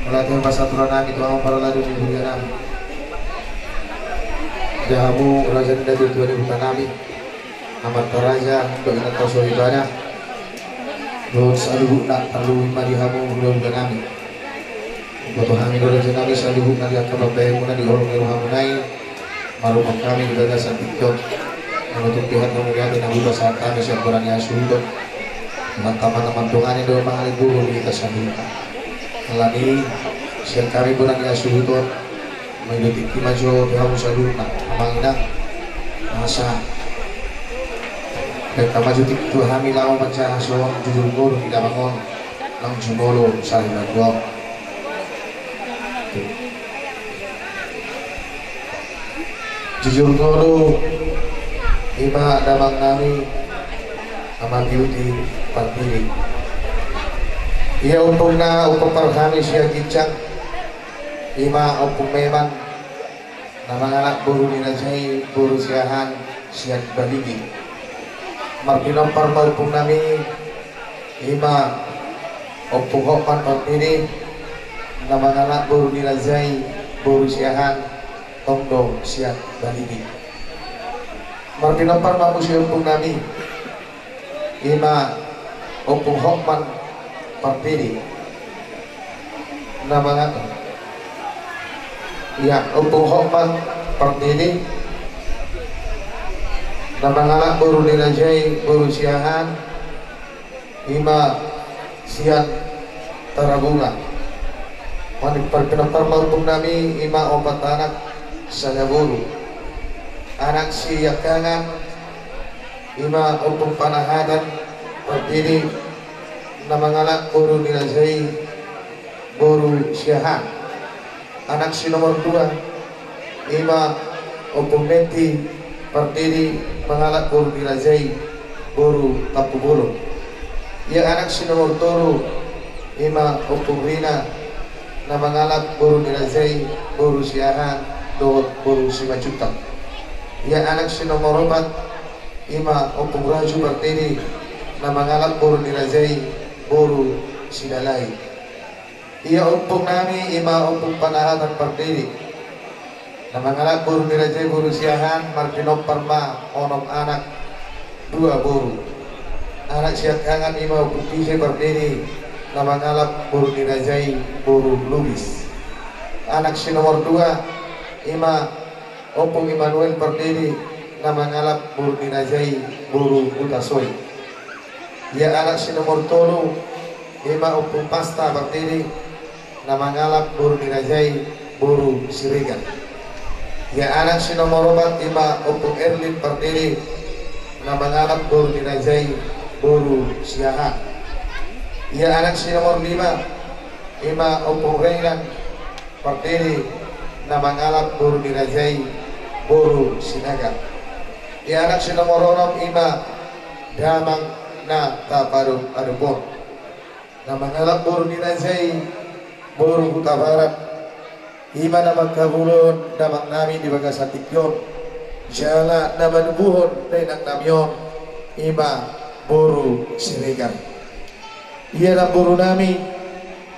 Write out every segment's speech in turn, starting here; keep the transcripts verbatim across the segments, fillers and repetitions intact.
Mauliate ma sian Tuhan nami, Tuhan parhalado ni huria nami. Di hamu raja ni natuatua ni huta nami, amanta raja, dohot inanta soripada, dohot saluhutna, tarlumobi ma di hamu hulahula nami. Boto hami do raja nami saluhutna di angka pambahenmuna di holong ni rohamuna i. Marhite hami di bagasan tingki on, molo tung pe hata mauliate na hupasahat hami sian bona ni hasuhuton, manang na mandongani do mangalehon boru di hita saluhutna. Alani sian hami bona ni hasuhuton, mauliate ma jo tu hamu saluhutna, amang inang, asa baen ma jo tingki tu hami laho manjaha songon jujur ngolu di damang on, nang jumolo sahali na tua on. Jujur ngolu, ima damang nami, Ama Biuti Pardiri. Ia ompungna, ompung parhami sian ginjang, ima ompung Meman, na mangalap boru ni raja i, boru Siahaan sian Baligi. Marpinompar ma ompung nami, ima ompung Hotman Pardede, na mangalap boru ni raja i, boru Siahaan, tong do sian Baligi. Marpinompar ma muse ompung nami, ima ompung Hotman Pardede, na mangalap, ia ompung Hotman Pardede, na mangalap boru ni raja i, boru Siahaan, ima sian Tarabunga. Marpinompar ma ompung nami, ima opat anak sada boru. Anak siangkangan, ima ompung Panahatan Pardede, na mangalap boru ni raja i, boru Siahaan. Anak si nomor dua, ima ompung Menti Pardede, mangalap boru ni raja i, boru Tampubolon. Ia anak si nomor tolu, ima ompung Rina, na mangalap boru ni raja i, boru Siahaan dohot boru Simanjuntak. Ia anak si nomor opat, ima ompung Raju Pardede, na mangalap boru ni raja i, boru Sidalai. Ia ompung nami, ima ompung Panahatan Pardede, na mangalap boru ni raja i, boru Siahaan, marpinompar ma onom anak, dua boru. Anak siangkangan, ima ompung Pije Pardede, na mangalap boru ni raja i, boru Lubis. Anak si nomor dua, ima ompung Immanuel Pardede, na mangalap boru ni raja i, boru Hutasoit. Ia anak si nomor tolu, ima ompung Pasta Pardede, na mangalap boru ni raja i, boru Siregar. Ia anak si nomor opat, ima ompung Erlin Pardede, na mangalap boru ni raja i, boru Siahaan. Ia anak si nomor lima, ima ompung Renggan Pardede, na mangalap boru ni raja i, boru Sinaga. Ia anak si nomor onom, ima damang na tapadopadop on, na mangalap boru ni raja i, boru Hutabarat. Ima na mangkaholongi damang nami di bagasan tingki on, jala na manubuhon dainang nami on, ima boru Siregar. Ia namboru nami,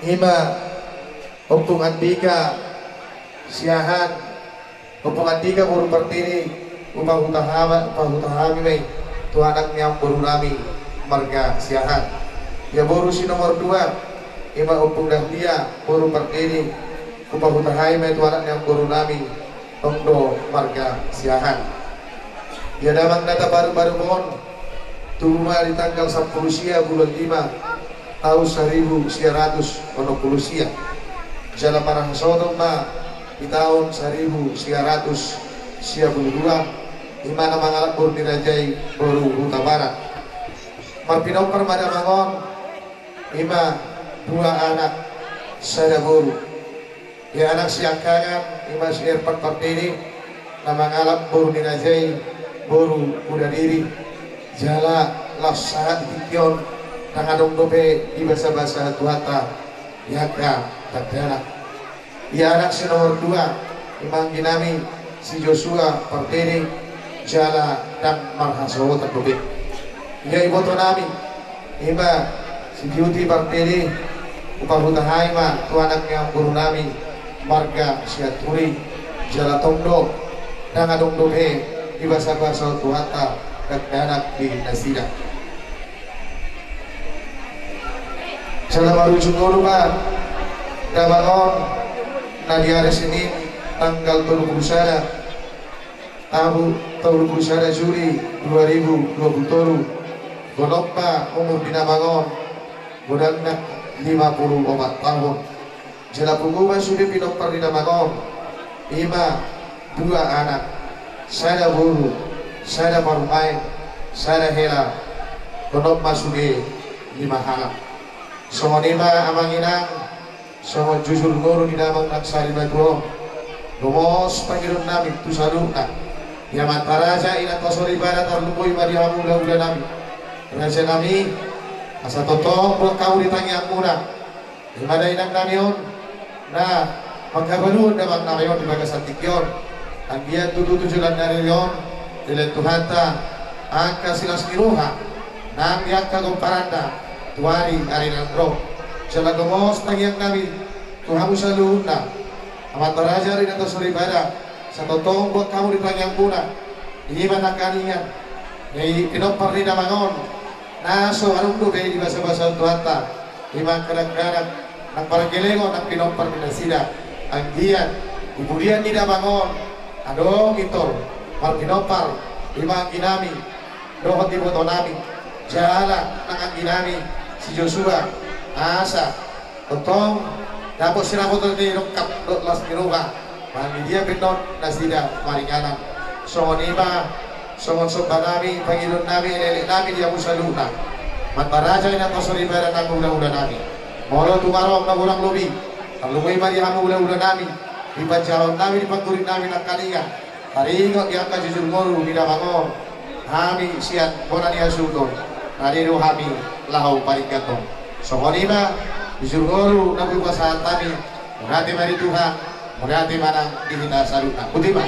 ima ompung Andika Siahaan, ompung Andika boru Pardede, hupahuta hami, hupahuta hami ma i tu anak ni amangboru nami marga Siahaan. Ia boru si nomor dua, ima ompung Dahlia boru Pardede, hupahuta hami ma i tu anak ni amangboru nami, tong do marga Siahaan. Ia damang na tapadopadop on, tubu ma di tanggal sampulu sia bulan lima, taon saribu sia ratus onom pulu sia. Jala marhasohoton ma di taon saribu sia ratus sia pulu dua, ima na mangalap boru ni raja i, boru Hutabarat. Marpinompar ma damang on, ima dua anak sada boru. Ia anak siangkangan, ima si Erpan Pardede, na mangalap boru ni raja i, boru Hudadiri. Jala laos sahat di tingki on, ndang adong dope dibasabasa Tuhanta di angka tangdanak. Ia anak si nomor dua, ima anggi nami si Joshua Pardede, jala ndang marhasohotan dope. Ia iboto nami, ima si Biuti Pardede, Hupahutahai ma tu anak ni amangboru nami marga Sianturi, jala tong do ndang adong dope dibasabasa on Tuhanta dakdanak di nasida. Jala marujung ngolu ma damang on na di ari Senin tanggal tolu pulu sada, tabu, tolu pulu sada Juli dua ribu dua pulu tolu, godang ma umur ni damang on, godangna lima pulu opat taon. Jala pungu ma sude pinompar ni damang on, i ma dua anak, sada boru, sada parumaen, sada hela, godang ma sude lima halak. Songon i ma amang inang, songon jujur ngolu ni damang nang sarimatua on, gomos pangidoan nami tu saluhutna, di Amanta Raja, Inanta Soripada, tarlumobi ma di hamu hulahula nami, raja nami, asa tongtong boan hamu di tangiangmuna. I ma da inang nami on na manghabaluhon damang nami on di bagasan tingki on. Anggiat tutu tu joloan ni ari on dilehon Tuhanta angka silas ni roha nang di angka pomparanna tu ari ari na naeng ro. Jala gomos tangiang nami tu hamu saluhutna, Amanta Raja, Inanta Soripada, asa tongtong boan hamu di tangiangmuna. I ma nangkaningan i pinompar ni damang on na so adong dope dibasabasa on Tuhanta, i ma angka dakdanak nang pargellengon nang pinompar ni nasida. Anggiat di pudian ni damang on adong pintor marpinompar, i ma anggi nami dohot iboto nami, jala nang anggi nami si Josua, asa tongtong dapot sirapotan ni rongkap dohot las ni roha, manang di dia pe annon nasida maringanan. Songon i ma songon somba nami, pangidoan nami, elek-elek nami di hamu saluhutna, Amanta Raja, Inanta Soripada nang hulahula nami. Molo tung adong na hurang lobi, tarlumobi ma di hamu hulahula nami, di panjahahon nami, di panggurit nami nangkaningan. Taringot di angka jujur ngolu ni damang on, hami sian bona ni hasuhuton, rade do hami laho paringgaton. Songon i ma jujur ngolu na boi hupasahat hami. Mauliate ma di Tuhan, mauliate ma nang di hita saluhutna. Boti ma.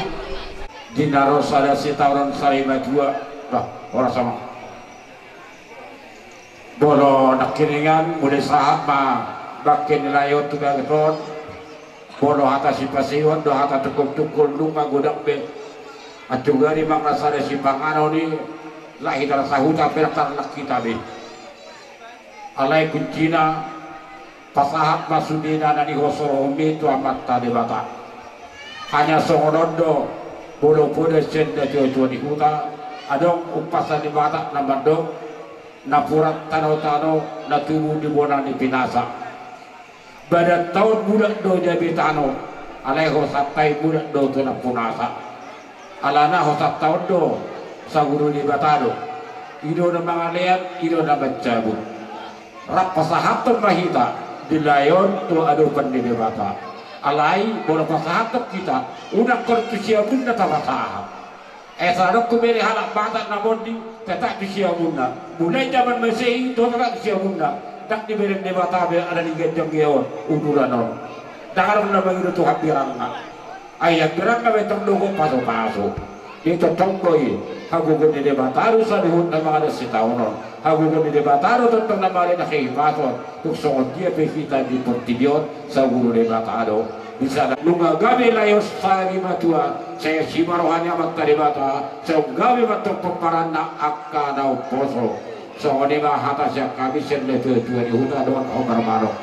Di na ro sada sitaonon sarimatua, bah, horas amang. Molo nangkiningan, mauliate sahat ma bangke ni lae on tu bagas on. Molo hata sipaseion do, hata tungkol-tungkol, nunga godang be. Antusi gari manang na sada sipanganon i, lahi tarsahuta pe, ndang tarlak hita be. Alai kuncina, pasahat ma sudena na nihosoronmi tu Amanta Debata. Hanya songon on do, molo poda sian natuatua ni huta, adong umpasa ni Batak na mandok, napuran tano-tano, na tubu di bona ni pinasa. Badanta on mulak do gabe tano, alai hosanta i mulak do tu nampunasa. Alana hosanta on do, saguru Debata do. I do na mangalean, i do na mancabut. Rap pasahathon ma hita di lae on tu adopan ni Debata. Alai molo pasahathon hita, unang hon tu siamunna tapasahat. Asa adong hubege halak Batak na monding, tetap tu siamunna. Mulai jaman Masehi, tetap tu siamunna. Ndang dibereng Debata be ala ni ganjang i on, uduran on. Ndang adong na mangido tu hambirangna. Ai hambirangna be tong dohot pasupasu. Di tongtong do i, hagogoon ni Debata do saluhutna mangalehon sitaonon. Hagogoon ni Debata do tongtong na mangalehon hahipason. Tung songon dia pe hita di portibi on, saguru Debata do. Di sada nunga gabe lae on sarimatua, sai asi ma roha ni Amanta Debata, sai gabe ma antong pomparanna angka na umposo. Songon i ma hata sian hami sian natuatua ni huta dohot hombar manok.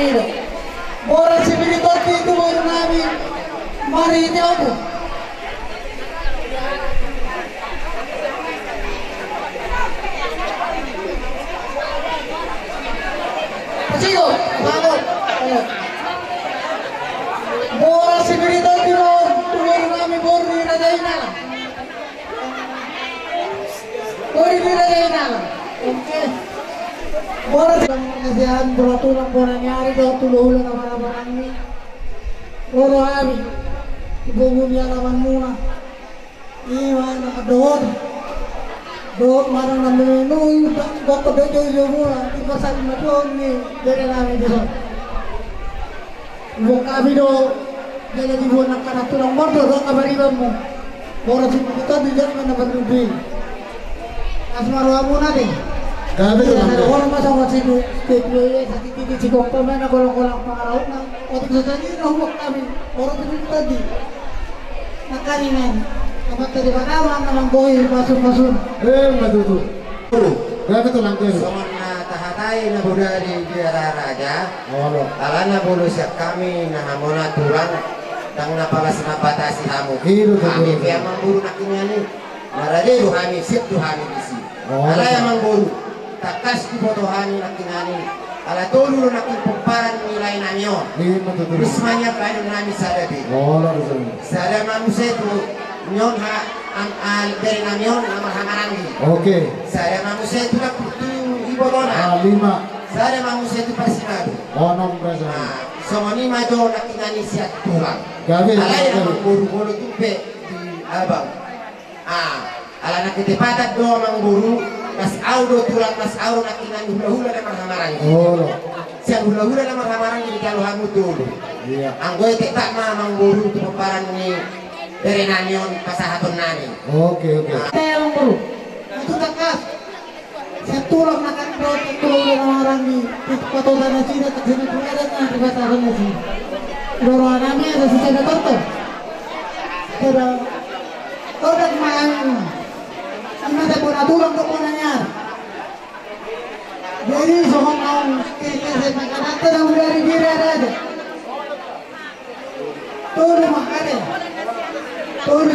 Boras si Piri Tondi tu boru nami, marhite ombun. Pasigo, bangun. Boras si Piri Tondi ma on tu boru nami, boru ni Raja Inala. Boru ni Raja Inala. Oke. Boras si Piri Tondi, boru tulang, boru ni ari, dohot tu hulahula na marhahamaranggi. Ro do hami tu bogu ni alamanmuna. Ima na dohot. Dohot ma na manu, dohot do jojomuna, di pasal ma dohot ni bere nami dison. Boan hami do, jadi diboan angka na tulang mordo, dohot angka paribanmu. Boras si Piri Tondi, jadi ma na marlubi. Asi ma rohamuna be. Gabe tulang. Boras ma songon si tu, tu, tu, tu, sasintiti si gompa ma na golanggolang pangarahutna. Otik sasintiti na huboan hami. Boras si Piri Tondi. Nangkaningan, Amanta Debata ma na manggohi pasu-pasuna. Emma tutu. Gabe tulang, gabe. Songon na tahatai na bodari di Biara Raja. Olo. Alana molo sian hami na hamuna tulang, ndang na palas na patasi hamu. I do tutu. Hami pe amangboru nangkiningan i. Marade do hami, siap do hami disi. Olo. Alai amangboru, tangkas diboto hami nangkiningan i. Ala tolu do nangkin pomparan ni lae nami on. Ima tutu. Risma nian bahenon nami sada be. Olo, risma. Sada ma muse tu ni on ha, am, a, bere nami on na marhahamaranggi. Oke. Sada ma muse tu dapur tu ibotona. Ah, lima. Sada ma muse tu parsinadu. Onom, risma. Ah, songon i ma jo nangkiningan i sian tulang. Gabe, gabe. Alai amangboru molo tung pe di abang. Ah, ala na ketepatan do amangboru, las au do tulang, las au do nangkiningan i hulahula na marhahamaranggi. Olo. Sian hulahula na marhahamaranggi dijalo hamu tolu. Iya. Anggo i tetap ma amangboru tu pomparan ni bere nami on pasahaton nami. Oke, oke. Ah. Te amangboru. Itu tangkas. Sian tulang na kan dohot hulahula na marhahamaranggi, di patota nasida, di sini tulang na di patota nasida. Doro anami ada sisa ada toto. Sudah. Todak main. Ima te bona tulang dohot bona ni ari. Jadi songon naung keke se makananta na udah di diri ada aja. Tolu ma, ate. Tolu.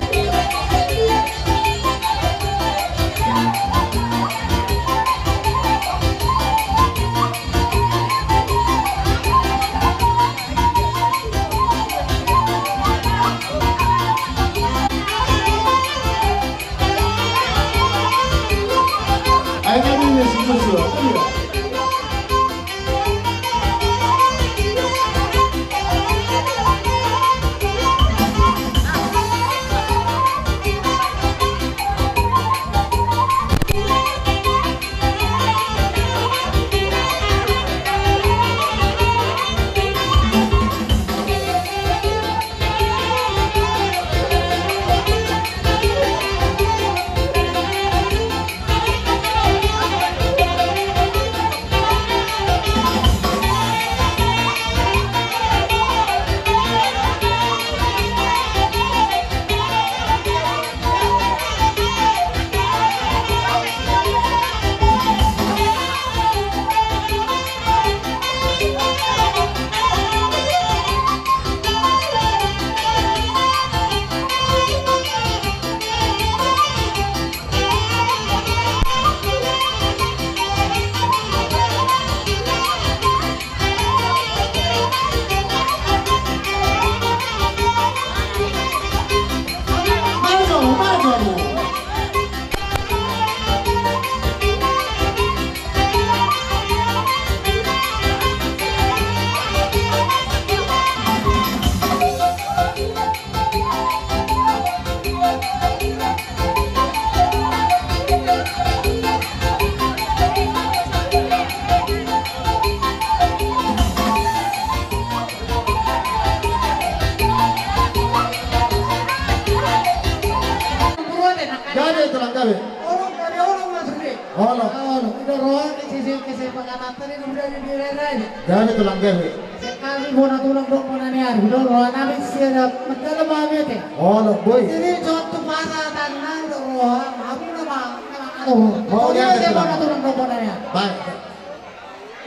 Gabe tulang, gabe. Olo, gabe, olo, maksudnya. Olo. Olo, udah roha, kecil, kecil, pengamatan ini udah di daerah ini. Gabe tulang, gabe. Sekali bona tulang dohot bona ni ari, udah roha, nami siada, mendalam mami te. Olo, boy. Jadi, contoh masa tanah, udah roha, aku nama, nama, aduh. Oh, iya, gabe tulang. Bona tulang dohot bona ni ari. Baik.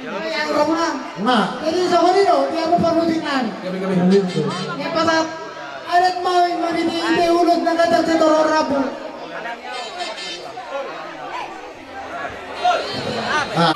Yang rumah. Nah. Jadi songon i do di hamu parmusik nami. Gabe, gabe. Yang patap adat ma i maridi ide ulut na gatal sitorop rambu. Ah.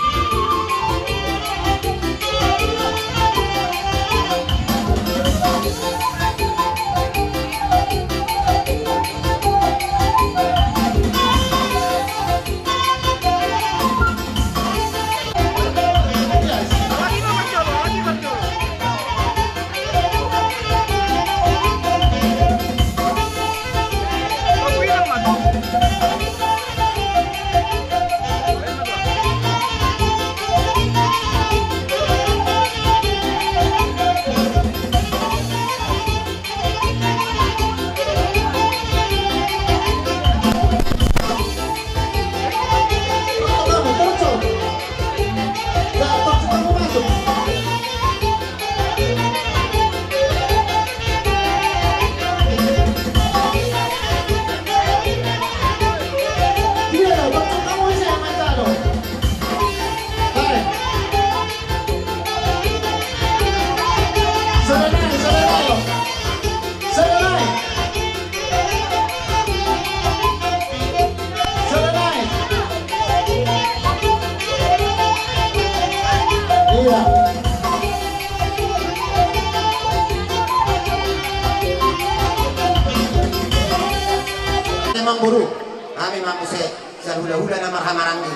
Amangboru, hami ma muse sian hulahula na marhahamaranggi.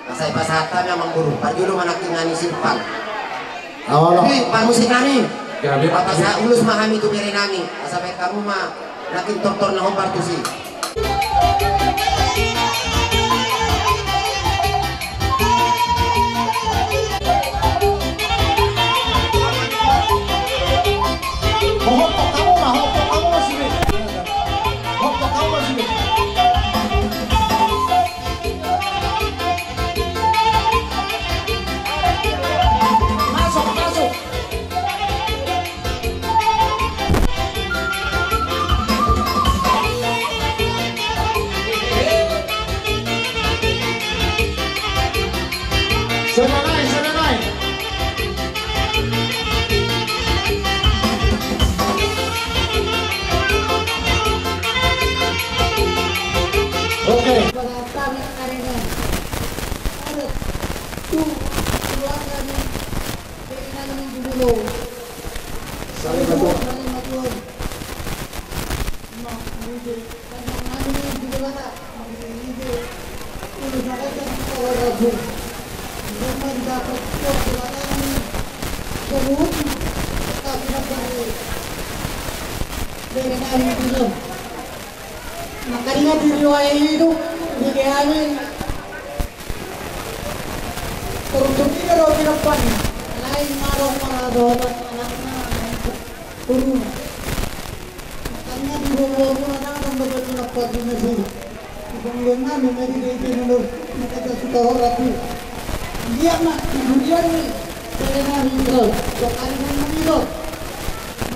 Asa dipasahat hami, Amangboru, parjolo ma nangkiningan ni simpang. Jadi parmusik nami, papasahat ulos ma hami tu bere nami, asa baen hamu ma nangkin tortor na hombar tusi. Masuk, masuk. Sada nai, sada nai. Oke. Salim matua. Salim matua. Mangkaringat di roha i do, di hami. Turun-turun i do pinompar. Lain ma adong maradotan anakna, boruna. Mangkaringat di rohamuna, ndang adong dope pinompar di nasida. Di pangulon nami ma di dei di nunur, na kata suka horat i. Dia ma, di durian ni, bere nami i do, suka karingan nami i do.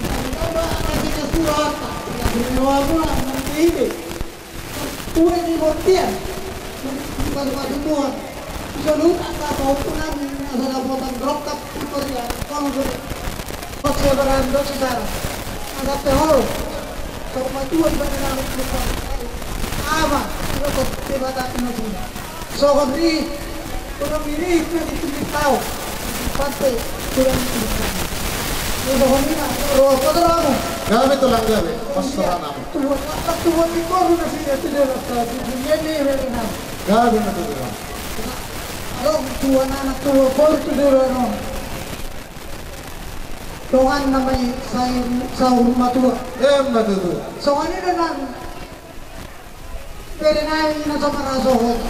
Mangkaringat ma, kasih kasuruhan, kasih rohamuna, mangkaringat i. Tua ni bontean, bukan batu tua. Bisa lupa tak tahu pun nami, asal dapotan rokap, tutorial, kalau boleh. Pas saya berani dosa salah. Ada tehol. Sama tua ibadah dalam lupa. Ama, rokap, tiba tak masih. Sohor ni, Tulang ini itu di pinggir tau. Pantai, tulang itu. Ini pohon ini, roh, kotor aku. Gabe tulang gabe, pas terang aku. Tubuat, apa tubuat di koru na sini, itu dia rasa, di dunia ini, ini, ini. Gabe na tulang. Kalau tuan anak tua, koru itu dia, no. Tuhan namanya, saya, saya rumah tua. Eh, rumah tua. Soalnya dengan Bere nami na so maraso hot.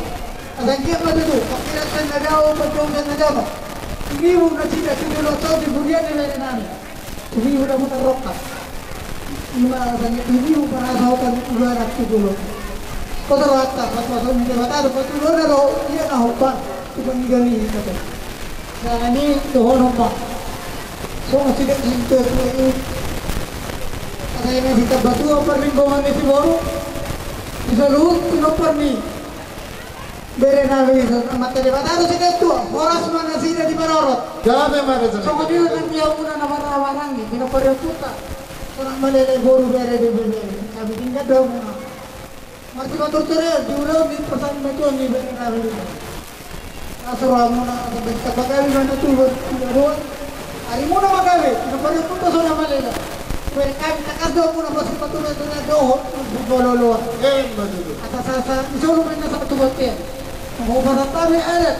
Asa anggiat ma tutu, pangkiran sian na dao, pajou sian na jama. Tumibu nasida tu jolo, so di burian ni bere nami. Tumibu dapotan rokap. Ima asa anggiat tumibu parasohotan ugaran tu jolo. Kota rohanta, pasupasu ni Debata do, patulona do, ia na hombar tu pangkiran i, kata. Sanga ni dohonon ma. Songon sidak ni tua-tua i. Asa i na sitamba tua parlinggoman ni siboru. Di saluhut pinompar ni Bere nami, Amanta Debata do sinatua, horas ma nasida diparorot. Gabe ma raja. Songon i do nang di hamuna na marhahamaranggi, di na pareonpunta. Sonang malele boru bere di bere, kami tinggal do hamuna. Marsipaturtur i, di ulaon ni parsarimatua ni bere nami. Asa rohamuna, asa benta pagabe ma na tubu, tubu dohot. Arimuna ma gabe, na pareonpunta sonang malele. Bere nami, tangkas do hamuna marsipaturtur i dohot, tubu loloan. Emma tutu. Asa sasa, di solu ma na satu botian. Maupasahat hami adat.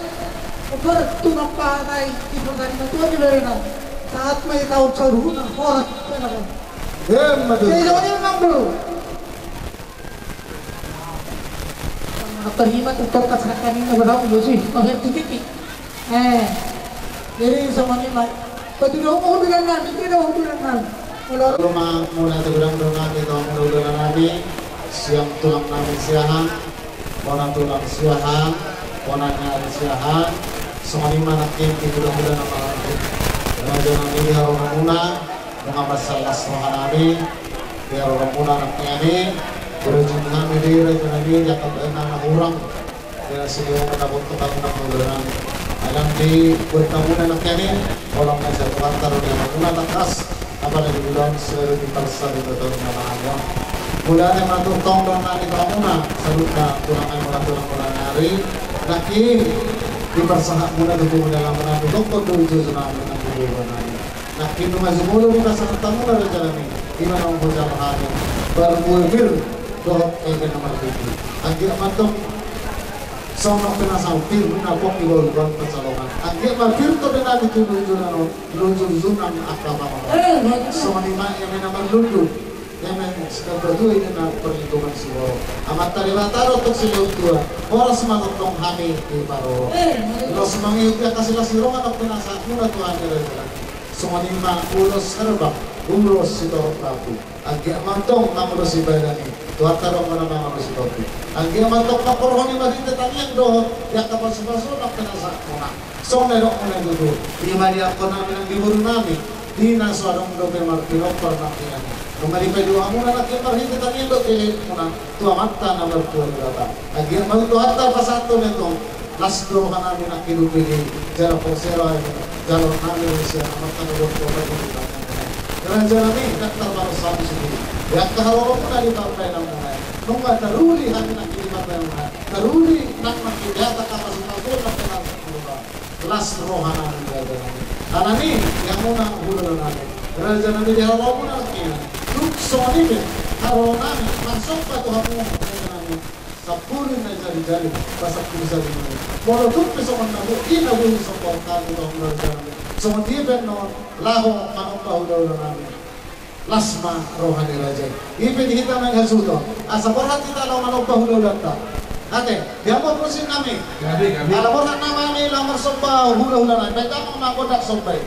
Ubar tu na patai di parsarimatua ni bere nami. Sahat ma i taon saluhutna horas. Emma tutu. Jadi, jadi, Amang Boru. Tarima tutor kasrakan ini berapa, Bosi? Oh, ya, titik. Eh. Jadi, sama ini, Mak. Batu dong, oh, bilang nami, dia dong, bilang nami. Kalau Roma, mula tu bilang dong nami, tu mula bilang nami, siang tulang nami siahan, bona tulang siahan, bona nyari siahan, songon i ma nangkin di hula-hula na marangkup. Raja nami di haroro muna, nunga mansai las roha nami, di haroro muna nangkin i, berujung nami di raja nami, di angka baen na hurang. Ia, sini, na bontuk, na bontuk, na bontuk. Alai di bontuk muna nangkin i, holan na jatuh antar di muna tangkas, apalagi di ulaon seri di parsa di betul nama anu. Mula ni matur tong dong nami tu hamuna, saluhutna tulang nami, mula tulang, mula nyari, nangkin di parsahap muna tu muna, muna tu tongkon do jojo nami, nangkin di muna nami. Nangkin nunga jumolo di pasahat hamuna raja nami, ima naung hujalo hami, parbue pir dohot eme na marbubu. Anggiat ma antong songon pinasahat pir na pok di baul-baul pansalongan. Anggiat ma pir tondi nami tu lujurna on, lujur junan angka mama. Eh, bagus. Songon i ma eme na marlundu, eme sitambatua i na perlindungan siborok. Amanta Debata do tong silehon tua, horas ma tongtong hami diparorot. Eh, bagus. Los mangihut angka silas ni roha na pinasahat muna tu hami raja nami. Songon i ma ulos herbang, ulos sitorop lampu. Anggiat ma antong mangulosi badan i, Tuhanta do angka na mangulosi tondi. Anggiat ma antong mangkorhon i marhite tangiang dohot di angka pasupasu na pinasahat muna. Songon na nidok muna i tutu, ima di angka nami nang di boru nami, di na so adong dope marpinompar nangkiningan. Nunga dipaidua hamuna nangkin marhite tangiang dohot dilehon muna tu Amanta na martua Debata. Anggiat ma Tuhanta pasahathon i antong. Las do roha nami nangkin di jala porsea roha nami, jala nami sian Amanta na martua Debata. Raja nami, ndang tarbalos hami sude. Di angka haroro muna di parbaenan muna i. Nunga taruli hami nangkin di parbaenan muna i. Taruli nang nangkin di hata kapasupasu na pinasahat muna. Las roha nami raja nami. Alani i, di hamuna hulahula nami. Raja nami di haroro muna nangkin. Tung songon i pe haroro nami marsomba tu hamu raja nami. Sampulu na jari-jari, pasampulu sadari. Molo tung pe songon na boi, i na boi somba hami tu hamu raja nami. Songon dia pe annon, laho manomba hulahula nami. Las ma roha ni raja i. I pe di hita na hasuhuton. Asa borhat hita laho manomba hulahulanta. Ate, di hamu musik nami. Jadi, jadi. Ala borhat nama nami laho marsomba hulahula nami. Baen damang ma gondang somba i.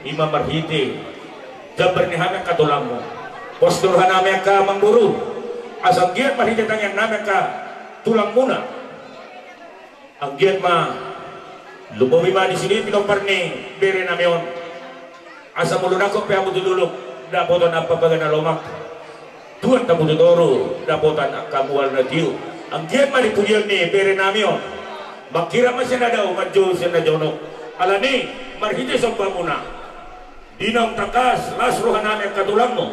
Ima marhite jambar ni hami angka tulangmu. Pos tu roha nami angka amangboru. Asa anggiat marhite tangiang nami angka tulangmuna. Anggiat ma Lumobi ma disi pinompar ni bere nami on. Asa molo nangkok pe hamu tu dolok, dapotan ampang bagana lomak. Tuat hamu tu toru, dapotan angka mual na tio. Anggiat ma di pudian ni bere nami on. Mangkirap ma sian na dao, manjou sian na jonok. Alani, marhite sombamuna. Di naung tangkas, las roha nami angka tulangmu.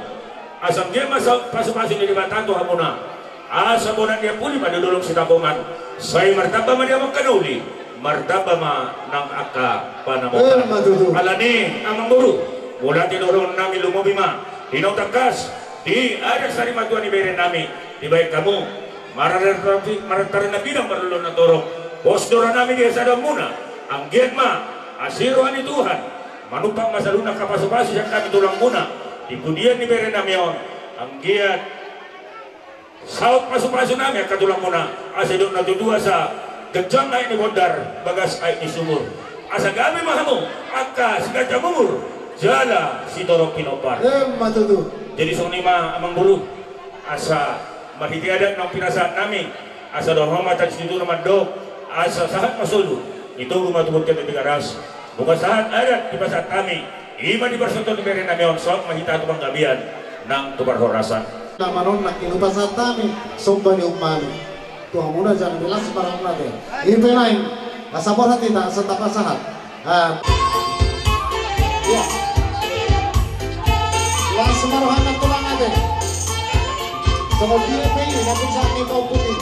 Asa anggiat ma saut pasupasu ni Debata tu hamuna. Asa bona ni ampuli ma di dolok Sitapongan. Sai martamba ma di hamu angka na uli. Martamba ma nang angka panamotan. Emma tutu. Alani, amangboru. Mauliate do dohonon nami, lumobi ma. Di naung tangkas. Di adat sarimatua ni bere nami. Dibahen hamu. Marantari, marantari na bidang, marlolo na torop. Pos do roha nami di hasadaonmuna. Anggiat ma. Asi roha ni Tuhan. Manumpak ma saluhutna angka pasupasu sian hami tulangmuna. Di pudian ni bere nami on. Anggiat. Saut pasupasu nami angka tulangmuna. Asa didok na tutu asa. Ganjang aek ni bondar. Bagas aek ni sumur. Asa gabe ma hamu. Angka siganjang umur. Jala sitorop pinompar. Emma tutu. Jadi songon i ma amangboru. Asa marhite adat naung pinasahat nami, asa dohot ma tadi situtu na mandok, asa sahat ma solu, i togu ma tu bontean ni Tigaras, nunga sahat adat dipasahat hami, i ma di parsonton ni bere nami on, saut ma hita tu panggabean, nang tu parhorasan. Na manon nangkin hupasahat hami, somba ni ummami. Tu hamuna jala las ma roha muna ate. I pe naeng, asa borhat hita, asa tapasahat. Ah. Ya. Las ma rohana tulang ate. Songon dia pe i, na bisa ni kau putih.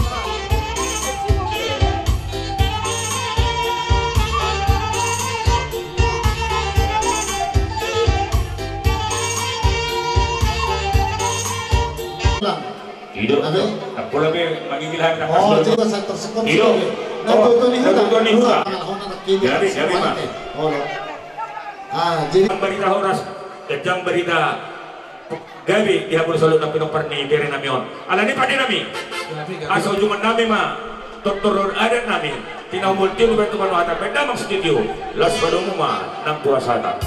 Tulang. Ido. Apa? Pola be manginggil hami na pas. Oh, jadi bahasa tersekut. Ido. Nah, oh, tutu ni huta. Tutu ni huta. Gabe, gabe ma. Oh, lo. Ah, jadi. Ganjang barita horas, ganjang barita gabe di hamu saluhutna pinompar ni bere nami on. Alani pande nami. Gabe, gabe. Asa ujungan nami ma. Tortor adat nami, tinau multi luber tu manohata, pendamang studio, las padomu ma, nang tuas hata.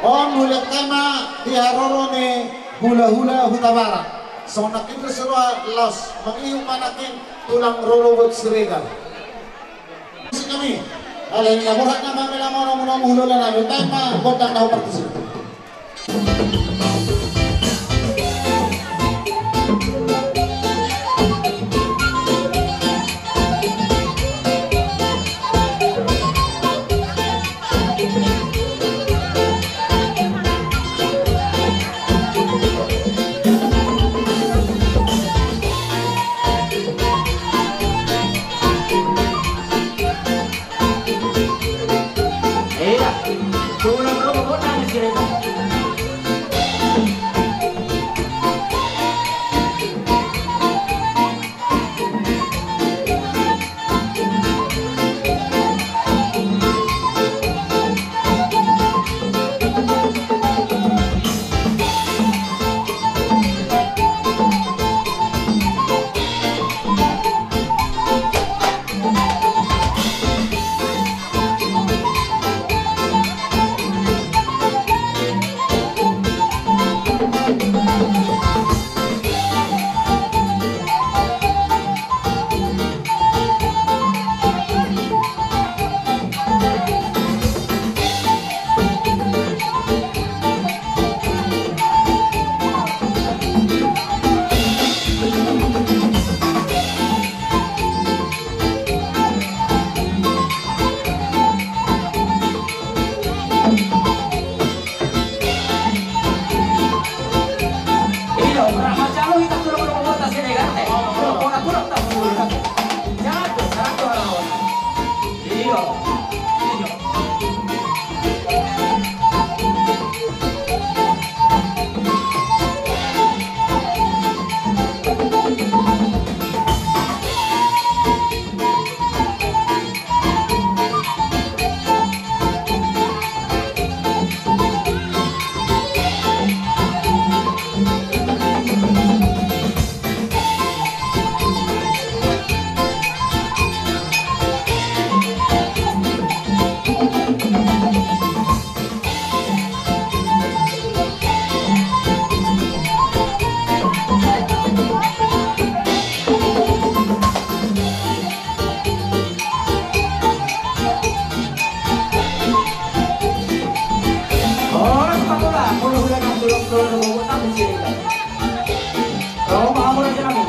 On, huliat hami ma di haroro ni hulahula Hutabarat. Songon nangkin do sirua laos mangihut ma nangkin tulang rorobot Siregar. Musik nami. Alai na borhat nama mela mono mono hulahula nami. Taima gondang na hupartusi. Iya. Tulang rorobot nami Siregar. Horas ma tulang, molo hula na tulang, tulang na bobo, tapi sini kan. Roma, molo jangan.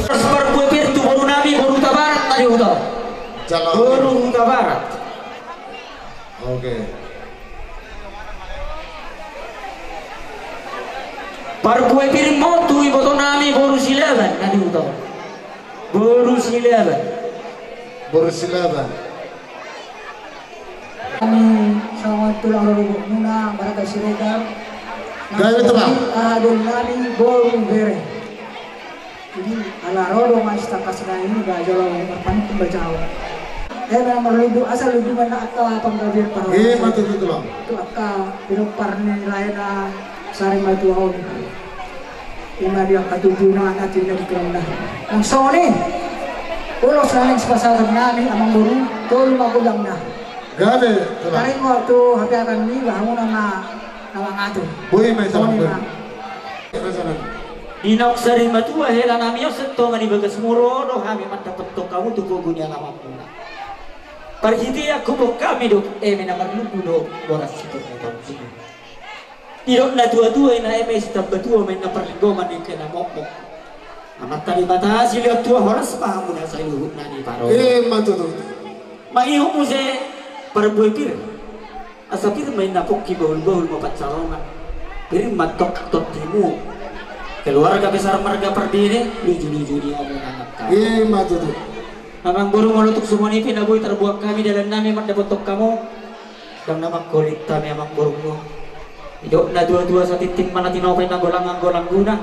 Parbue pir tu boru nami, boru Hutabarat na di huta. Boru Hutabarat. Oke. Parbue pir ma tu iboto nami, boru Silaban na di huta. Boru Silaban. Boru Silaban. Kami sama tulang rorobot muna, Barata Siregar. Gabe tulang. Aha, boru nami, boru Bere. Jadi, ala ro do ma sitangkas na i, ba jolo marpanungkun ba jaho. Eh, memang marlundu, asa lundu ma na angka panggabean parhorasan. Eh, ma tutu, tulang. Tu angka pinompar ni lae na sari matua on. Ima di angka tutu na, na tinda di tulang na. Nang songon i. Ulos na naeng sipasahaton nami, amang boru, tolu ma godangna. Gabe, tulang. Taringot tu hape akan ni, ba hamuna ma na mangatur. Boi ma i, songon i ma. Di naung sari matua hela nami on, sentong ma di bagas muru do hami mandapothon hamu tu gogo ni alamanmuna. Parhitean huboan hami do, eme na marlundu do, boras sitorna tong sini. Didok natuatua i, na eme sitambatua ma inna parlinggoman ni angka na mokmok. Amanta Debata silehon tua horas ma hamuna saluhutna di parorot. Ima tutu. Mangihut muse parbue pir. Asa pir ma inna pongki, bahulbahul ma pansalongan. Pir ma tong tondimu. Keluarga besar marga Pardede, lujuluju ni hamu na angka. Ima tutu. Amang boru, molo tung songon i pe na boi tarbuat hami dalannami mandapothon hamu. Ndang na mangkolit hami, amang boru. Didok natuatua, satintin ma na tinopa, inna golang anggo langguna.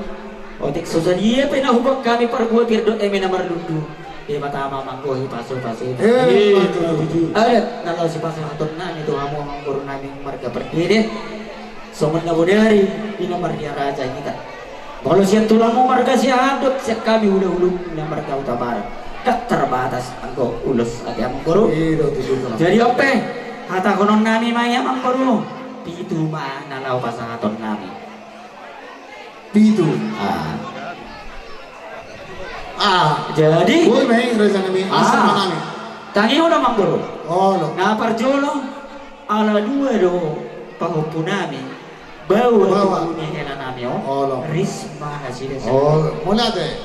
Otik so sadia pe na huboan hami parbue pir dohot eme na marlundu, Debata ma manggohi pasupasu. Eh, ima tutu. Adat na laho sipasahatonnami tu hamu, amang boru nami marga Pardede. Songon na bodari, di na mardia raja hita. Molo sian tulangmu marga Siahaan dohot sian hami hulahulami na marga Hutabarat, ndang tarbatas anggo ulos, ate amang boru. I do tutu, tulang. Jadi on pe, hatahononnami ma i, amang boru. Pitu ma na laho pasahatonnami. Pitu. Ah. Ah. Jadi. Boi ma i, rajanami. Ah. Tangihon, amang boru. Olo. Na parjolo, ala dua do pahompunami. Baoa, baoa tu boru ni helanami on. Olo. Risma Nasida. Olo. Mauliate.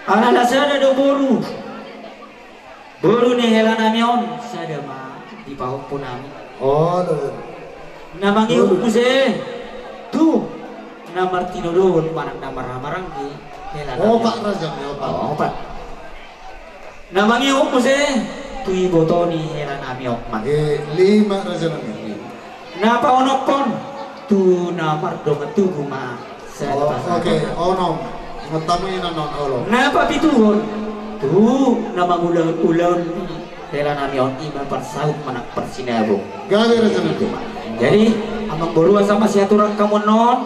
Ala na sada do boru. Boru ni helanami on, sada ma di pahompunami. Olo. Na mangihut muse tu na martinodohon manang na marhahamaranggi helanami on. Opat, rajanami, opat. Opat. Na mangihut muse tu iboto ni helanami on, Mat. Eh, lima, rajanami. Na paonomhon tu na mardongan tubu ma sada. Oh, pasahaton. Oke, onom. Ingot hamu i, na onom, olo. Na papituhon tu na mangulahon ulaon ni helanami on, ima parsaut manang parsinabung. Gabe, rajanami. Jadi, amang boru, asa masiaturan hamu annon,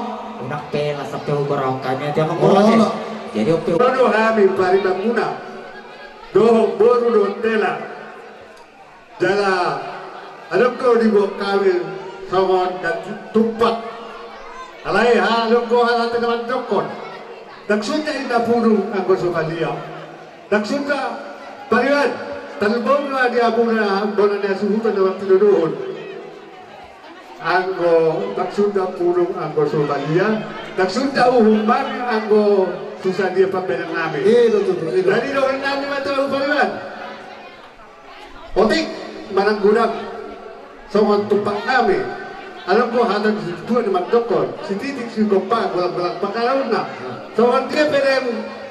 unang pe las sampe hugoarhon hami, ate amang boru, ate. Olo. Jadi, on pe. Olo, hami paribanmuna dohot boru dohot hela. Jala adong do diboan hami songon tumpak. Alai adong do hata na mandokkon: Ndang sundat inna pudung anggo so palia. Ndang sundat, pariban, tarlumobi ma di hamuna bona ni hasuhuton na martinodohon. Anggo ndang sundat pudung anggo so palia, ndang sundat uhum nami anggo so sadia pambahenan nami. Jadi dohonon nami ma tu hamu, pariban. Otik manang godang songon tumpak nami. Adong do hata ni situa na mandokkon: Sititik sigompa, golang-golang pangalaonna. Songon dia pe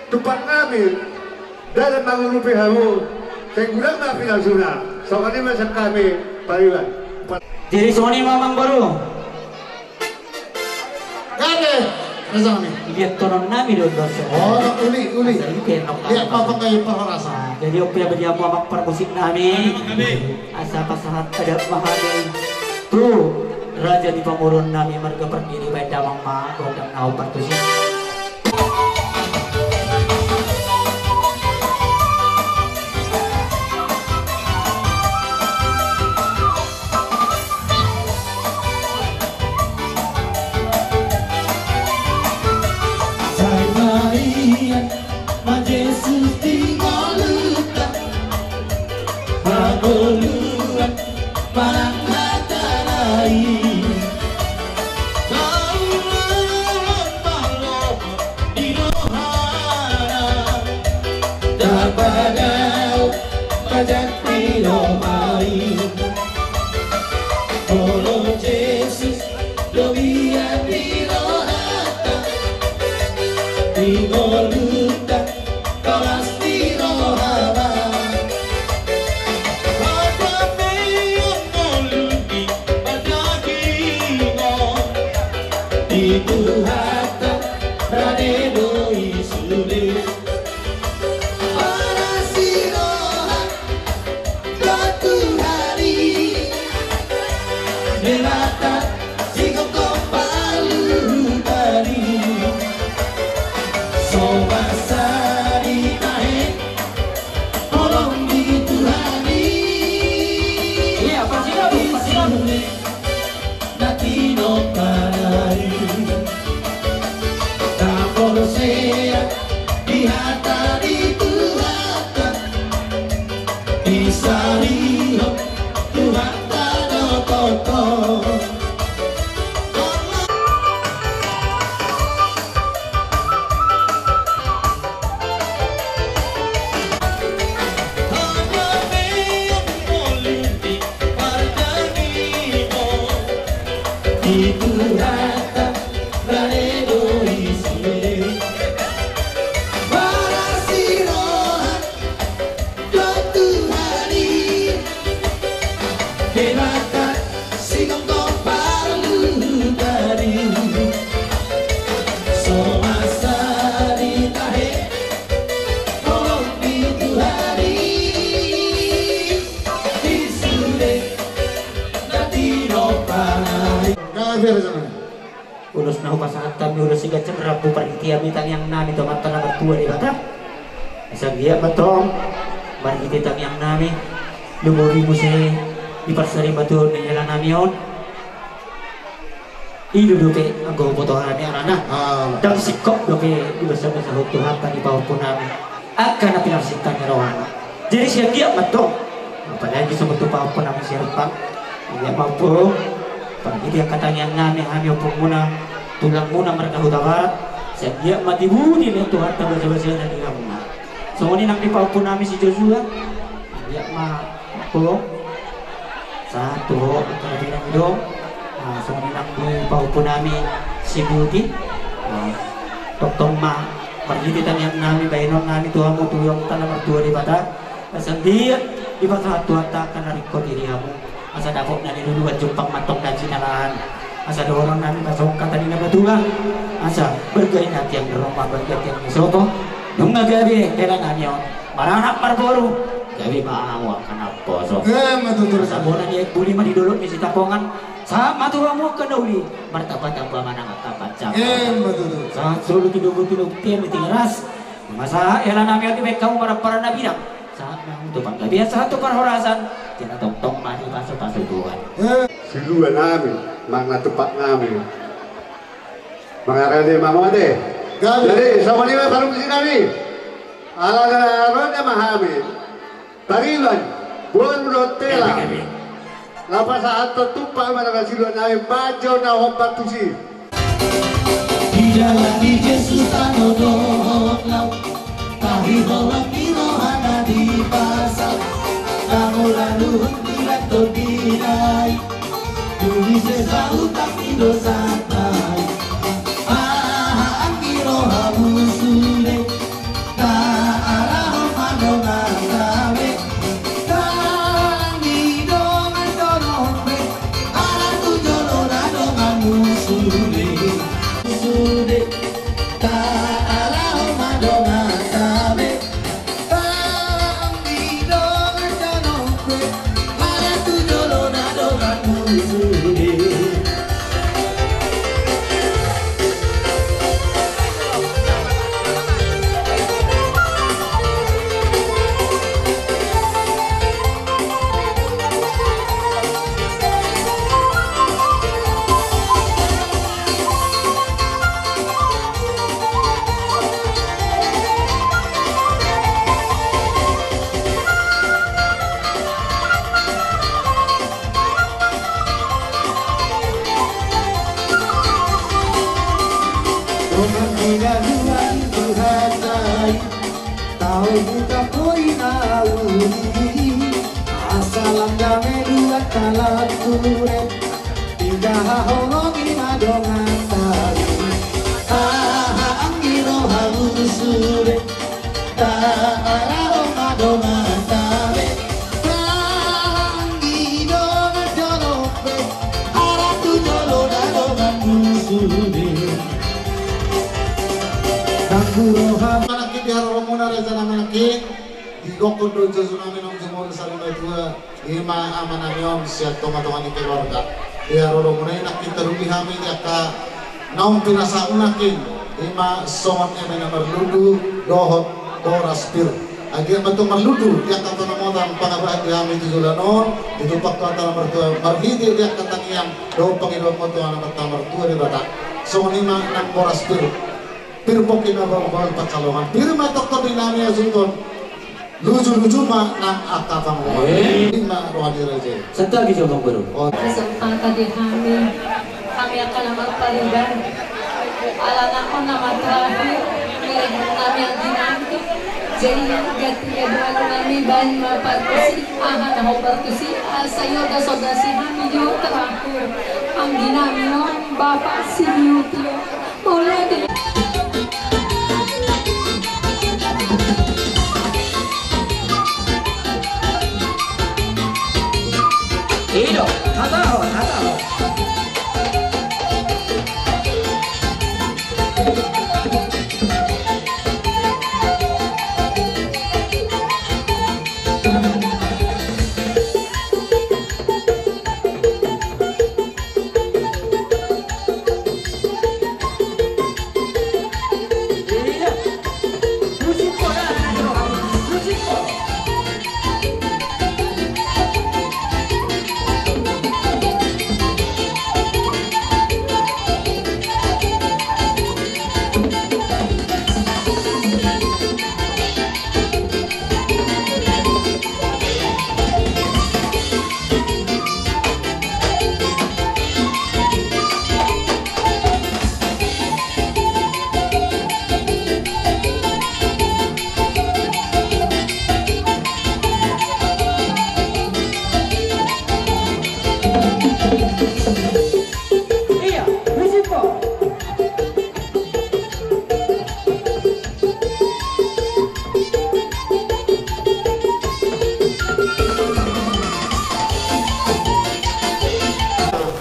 tumpak nami, ndada mangurupi hamu, sai godang ma pinasuna. Songon i ma sian hami, pariban. Jadi songon i ma, amang boru. Gabe, raja nami. Idiot tonon nami do dosa. Oh, uli, uli. Asal ipe nok. Ia, apa kaya parhorasan. Jadi ope abadi hamu, amang parmusik nami. Asa pasahat adat ma hami tu raja ni pamoruon nami marga Pargiri, baen damang ma gondang na hombar tusi. Sai mauliate ma Jesus di ngolunta, hangoluan manang hata na i. Tau lohot ma lomo di rohana, tapadaon ma jat ni roha i. Olo Jesus, lobian ni rohata, di ngolunta, toras ni rohana. Pardame on ngolu ni pardagingon, di Tuhanta rade do i sude. Horas ni roha do Tuhan i, hela sigomgom paluhutan i. So masa ditahe holong ni Tuhan i. Ia, parsilabu, parsilabu. Na tinopa nai, na porsea di hata ni Tuhanta, disalihon Tuhanta do tongtong. Di Tuhanta rade do i sude. Horas ni roha do Tuhan i, hela sigomgom paluhutan i. So masa ditahe holong ni Tuhan i. Di sude na tinopa nai. Gabe, raja nami. Ulos na hupasahat hami, ulos siganjang rambu, pargiti hami tangiang nami tu Amanta na martua Debata. Asa anggiat ma antong margiti tangiang nami, lumobi muse di parsarimatua ni hela nami on. I do dope anggo huboto hami alana. Ah. Ndang singkop dope dibasabasahon Tuhanta di pahompu nami angka na pinarsinta ni rohana. Jadi sai anggiat ma antong, apalagi songon tu pahompu nami Siampang. Anggiat ma, Ompu, pargiti angka tangiang nami, hami ompungmuna, tulangmuna marga Hutabarat, sai anggiat ma dibudi ni Tuhanta basabasa na di hamuna. Songon i nang di pahompu nami si Joshua. Anggiat ma, Ompu, sahat tu ho angka na pinangido. Ah, songon i nang di pahompu nami si Budi. Ah, tongtong ma pargiti tangiang nami, bahenon nami tu hamu, tu Amanta na martua Debata. Asa anggiat dipasahat Tuhanta angka na ringkot i di hamu. Asa dapot na niluluan, jumpang ma antong na jinalahan. Asa dohonon nami ma songon hata ni natuatua. Asa balga ni tiang di ruma, balga tiang di sopo. Nunga gabe hela nami on maranak marboru, gabe ma hamu angka na poso. Emma tutu. Asa bona ni aek buli ma di dolok ni Sitapongan. Sahat ma tu hamu angka na uli, martambatamba ma nang angka pansamotan. Emma tutu. Sahat solu tu dobu, tu dobu tiar ni Tigaras. Nunga sahat hela nami on dibahen hamu marampara na bidang. Sahat ma hamu tu panggabean, sahat tu parhorasan. Jala tong Silua nami, manang na tumpak nami. Mangarade ma mode. Gabe. Jadi, songon i ma parmusik nami. Ala na ro na ma hami. Pariban, boru dohot hela. Gabe, gabe. Laho pasahathon tumpak ma na silua nami, bajo na hombar tusi. Di dalan ni Jesus tano dohot laut, tahi holan ni rohana dipasal, na molo luhut di langit dohot di nai, dung i sesa utang ni dosa nai. Aha anggi rohamu sude, taarahon ma donganta be, tanggi dongan jolom be, ala tu jolo na donganmu sude. Sude, taarahon ma donganta be, tanggi dongan jolom be, ala tu jolo na donganmu sude. Dongan ni na dua i Tuhanta i, tau buta poi na uli, asa lam dame dua talan ture, tiga haholongi ma donganta i. Aha anggi rohamu sude, taarahon ma donganta be, tanggi dongan jolom be, ala tu jolo na donganmu sude. Tanggu roha. Manangkin di haroromuna raja na manangkin, di gokhon do jujur nami naung jumolo sari matua. Ima amanami on sian tongatonga ni keluarga. Di haroromuna i nangkin taruli hami di angka naung pinasahatmu nangkin. Ima songon eme na marlundu dohot boras pir. Anggiat ma tung marlundu di angka panamotan pangabahan di hami tu joloan on, di tumpak Tuhanta na martua marhite di angka tangiang dohot pangidoan ni Amanta na martua Debata. Songon ima nang boras pir. Pir pongki na baru-baru pansalongan. Pir ma tongtong di nami asuthon. Luju-luju ma nang angka pangomoan. Eh. Ima roha ni raja i. Santabi jo, Amangboru. Oh. Kesempatan di hami, hami angka na marpariban. Alana on nama terakhir, eh, nami anggi nami. Jadi ganti gaduan nami, baen ma partusi, aha na hombar tusi, asa iodas-odasi hami jo terakhir. Anggi nami on, Bapak Sibiutio.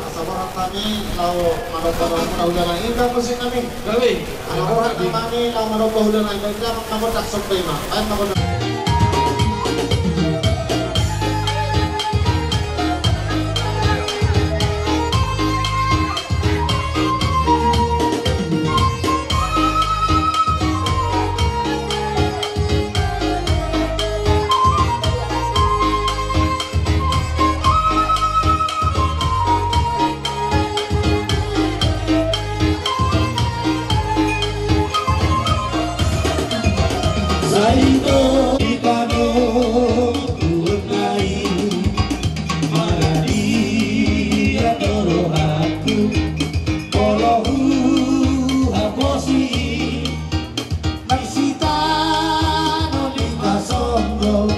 Asa borhat hami laho manomba na hula na i, angka musik nami. Gabe. Asa borhat hami laho manomba hula na i, baen ma gondang somba i ma. Baen ma gondang. Mangaliat do rohangku, molo huhaposi i, nang sitaonon ni pasonggo,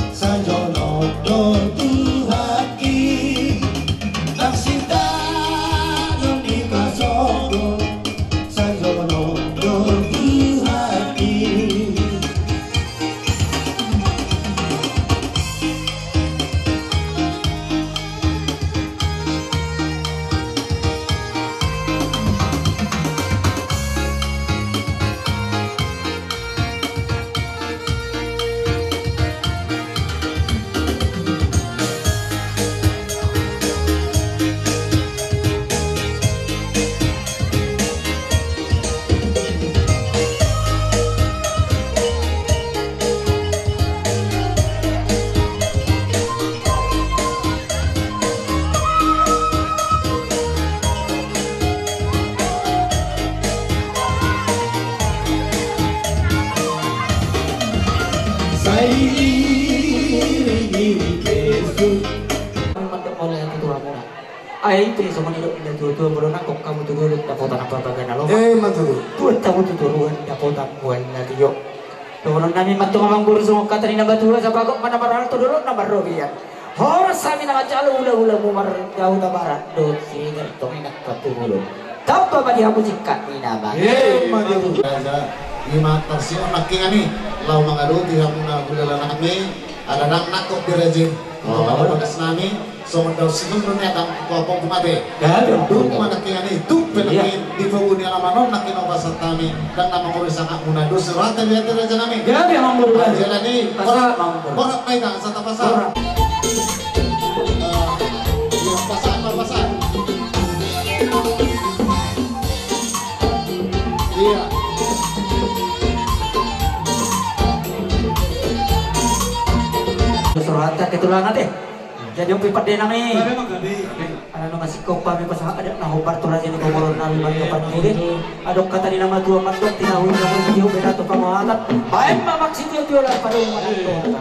sai jonok do Tuhanki. Nang sitaonon ni pasonggo, sai jonok do Tuhanki. Sai iring-iring Jesus. Mantap, mauliate tu hamuna. Ai ito i songon nidok ni natuatua, molo nangkok hamu tu dolok dapotan ampapaga na lomak. Eh, ima tutu. Tuat hamu tu toruan dapotan mual na tio. Dohonon nami ma tu amangboru songon hata ni natuatua, sabagot ma na marhalto, dolok na marrobean. Horas hami na manjalo hulahulamu margauta barat dohot Siregar, tong i nang patuhulon. Tamba ma di hamu singkat ni nama. Eh, ima tutu. Raja, ima tarsihon nangkiningan i. Laho mangaluti hamuna hulahula nami. Ala ndang nangkok di raja i. Oh. Molo bagas nami. Songon dao sihun do nian, dang tu ampongku mate. Gabe. Dung ma nangkiningan i, dung pe nangkin di pogu ni alaman on nangkin hupasahat hami. Dang na mangolu sangapmuna dos rohanta di hita raja nami. Gabe, amangboru, gabe. Jala ni, pasahat, amangboru. Borat ma hita, asa tapasahat. Borat. Ah, iya, pasahat ma, pasahat. Iya. Dos rohanta, ketulangan deh. Jadi, on pe pande nami. Ala nunga singkop hami pasahat adat na hombar tu raja ni pamoruon nami Marga Pandede. Adong hata ni na matua mandok, tinahu na muli tio, binato pangohatan. Baen ma maksud tio tio la padong manang tu hata.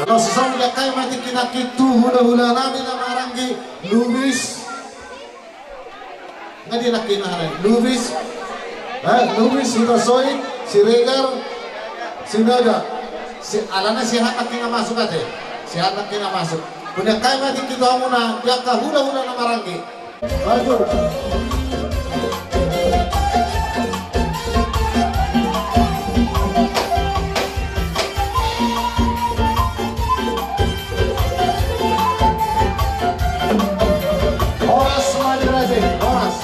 Laos songon i, angka i ma tingki nangkin tu hulahula nami na marhaha i, Lubis. Nga dia nangkin na hara i? Lubis. Eh, Lubis, Hutasoit, Siregar, Sinaga. Si, alana si hata nangkin na masuk ate. Si hata nangkin na masuk. Punyakai ma tingki tu hamuna, di angka hulahula na marhaha i. Maju. Horas ma di raja i, horas.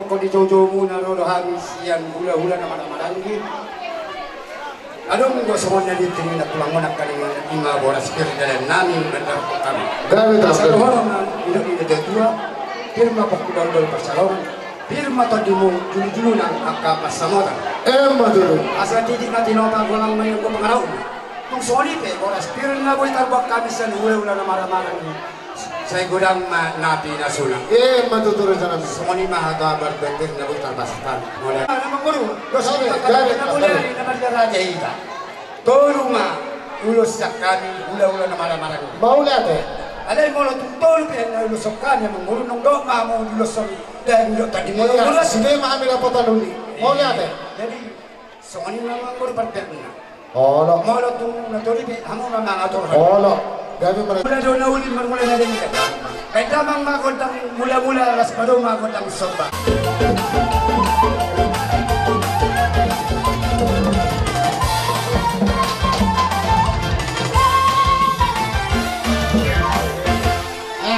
Anggo di joujou muna ro do hami sian hulahula na marhaha i. Adong do songon na di tingki na tulang on, angka na i ma boras pir dalan nami mandok hami. Gabe, gabe. Saluhutna nidok ni natuatua, pir ma pongki, dol-dol pansalongan, pir ma tondimu, julu-julu nang angka pansamotan. Emma tutu. Asa titik na tinopa godang ma i anggo pangarahutna. Tung songon i pe boras pir na boi tarbuat hami sian hulahula na marhamaranggi. Sai godang ma na pinasuna. Emma tutu rajanami. Songon i ma hata barbendir na boi tarpasat hami. Mauliate. Amangboru, dos hita. Mauliate. Tolu ma ulos sian hami hulahula na marhamaranggi. Mauliate. Alai molo tung tolu pe na uloshon hami amangboru, nungnga dao ma hamu uloshon. Dang dok tadi molo ulos. Sude ma hami dapotan uli. Mauliate. Jadi songon i ma amangboru parpatna. Olo. Molo tung na tolu pe hamu ma mangatur. Olo. Gabe mare. Mula do na uli marmula na denggan. Baen damang ma gondang mulamula, laos padomu ma gondang somba.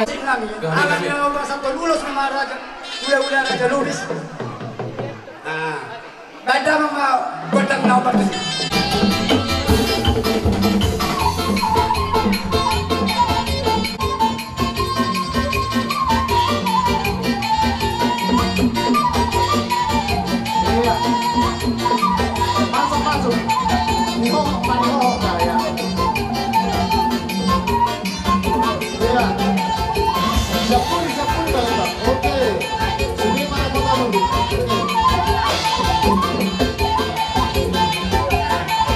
Sing nami. Gabe, gabe. Ala ni au pasahat ulos ma raja. Hulahula Raja Lubis. Ah. Baen damang ma gondang na opat tusi. Iya. Masuk, masuk. Iho, iho, ya. Iya. Siap pun, siap pun, Bang. Oke. Sini mana Bang Abu?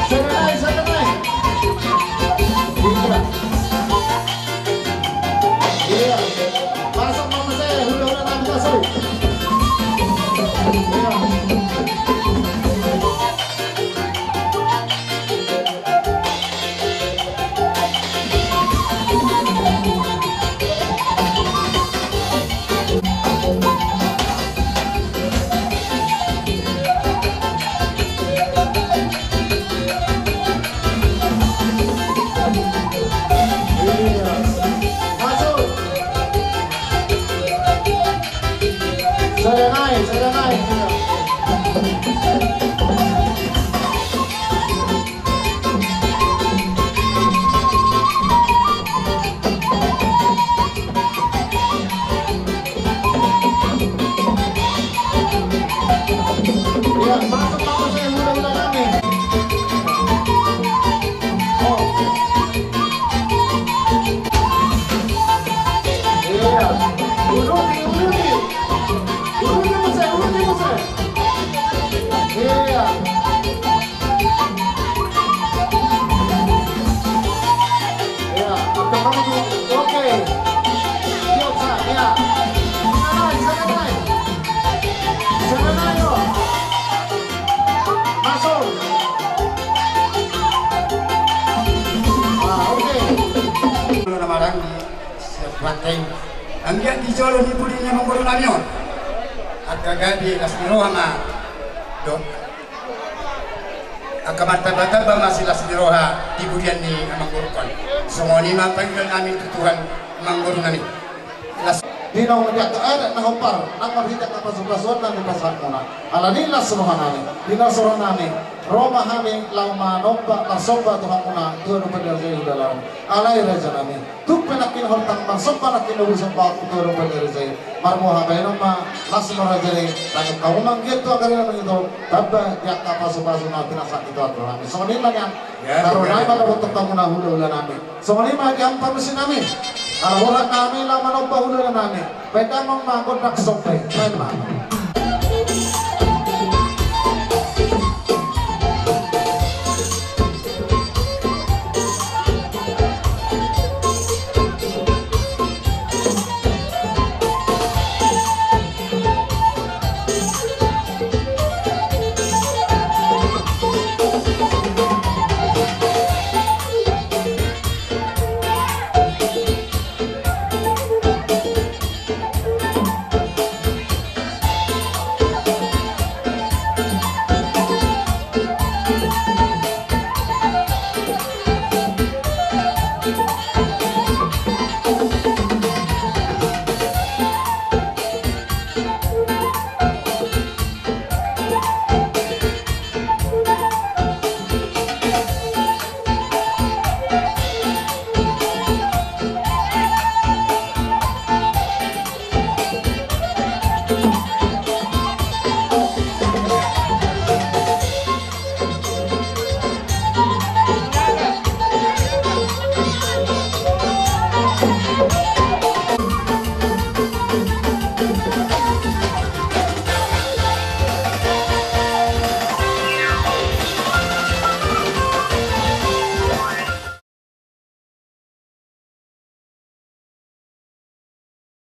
Serenai, serenai. Iya. Iya. Masuk, Mama saya, udah, udah, udah, masuk. Iya. Sadanai, sadanai. Iya, masuk, masuk, saya udah, udah kami. Oh. Iya. Uruti, uruti. Uruti, Mas, uruti, Mas. Iya. Ya, oke. Yuk, sa, ya. Santai, santai. Santai, yuk. Masuk. Ah, oke. Siap pakai. Anggiat di jolo ni pudi ni amangboru nami on. Angka gabe las ni roha ma. Dok. Angka martamba-tamba ma silas ni roha di pudian ni amangboru on. Songon i ma pangidoan nami tu Tuhan amangboru nami. Las. Di naung di angka adat na hombar, nang marhite angka pasu-pasuonna dipasahat muna. Ala ni las roha nami, di las roha nami, ro ma hami laho manomba, marsomba tu hamuna, tu adopan ni raja i hudalaon. Alai raja nami. Tung pe nangkin hortang marsomba nangkin na boi somba tu adopan ni raja i. Marboha baenon ma las ma raja i, tangihon hamu ma anggiat tu angka ari na mangihut tamba di angka pasu-pasu na pinasahat ni Tuhan tu hami. Songon i ma nian. Ya, taro ya. Nai ma dapotan hamuna hulahula nami. Songon i ma di hamu panusi nami. Ala borat nami laho manomba hulahula nami. Baen damang ma gondang somba i. Baen ma.